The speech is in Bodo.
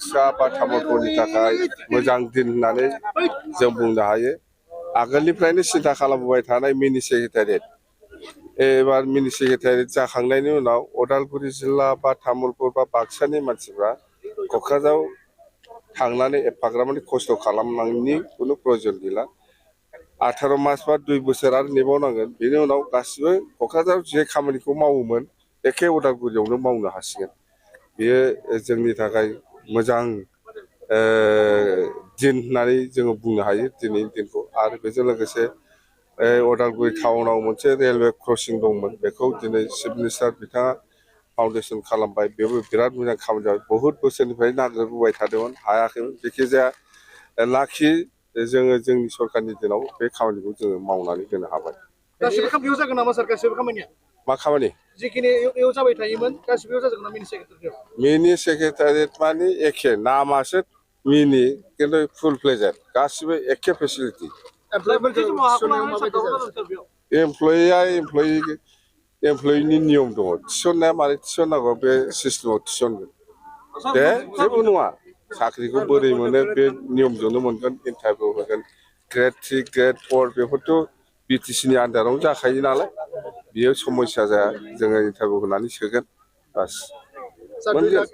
बाक्सा बा तामुलपुरनि थाखाय मोजां दिन होननानै जों बुंनो हायो। आगोलनिफ्रायनो सिन्था खालामबोबाय थानाय मिनि सेक्रेटारियेट एबार मिनि सेक्रेटारियेट जाखांनायनि उनाव उदालगुरि जिल्ला बा तामुलपुर बा बाक्सानि मानसिफ्रा क'क्राझाराव थांनानै एफाग्राबमानि खस्थ' खालामनायनि खुनु प्रयजन गैला। 18 मास बा 2 बोसोर आरो नेबावनांगोन। बेनि उनाव गासिबो क'क्राझाराव जे खामानिखौ मावोमोन एखे उदालगुरियावनो मावनो हासिगोन। बेयो जोंनि थाखाय मोजां दिन होननानै जोङो बुंनो हायो दिनैनि दिनखौ। आरो बेजों लोगोसे उदालगुरि टाउनाव मोनसे रेलवे क्रसिं दंमोन, बेखौ दिनै चिफ मिनिस्टार बिथाङा फाउन्डेसन खालामबाय। बेबो बिराद मोजां खामानि जाबाय। बहुद बोसोरनिफ्राय नागिरबोबाय थादोंमोन, हायाखैमोन। जेखिजाया लाखि जोङो जोंनि सरकारनि दिनाव बे खामानिखौ जोङो मावनानै होनो हाबाय। गासिबो खामानियाव जागोन नामा सार? गासिबो खामानिया मा खामानि? जिखिनि इयाव जाबाय थायोमोन गासिबो जाजोबगोन ना मिनि सेक्रेटारियाव? मिनि सेक्रेटारियेट माने एखे नामासो मिनि, खिन्थु फुल फ्लेजेड गासिबो एखे फेसिलिटि। एमप्लयिनि नियम दङ, थिसननाया मारै थिसननांगौ बे सिस्टेमाव थिसनगोन। दे जेबो नङा, साख्रिखौ बोरै मोनो बे नियमजोंनो मोनगोन। इन्टारभिउ होगोन, ग्रेड 3 ग्रेड 4 बेफोरथ' बिटिसिनि आन्दारावनो जाखायो नालाय, बियो समस्या जाया। जोङो इन्टारभिउ होनानै सोगोन, बास मोनगोन।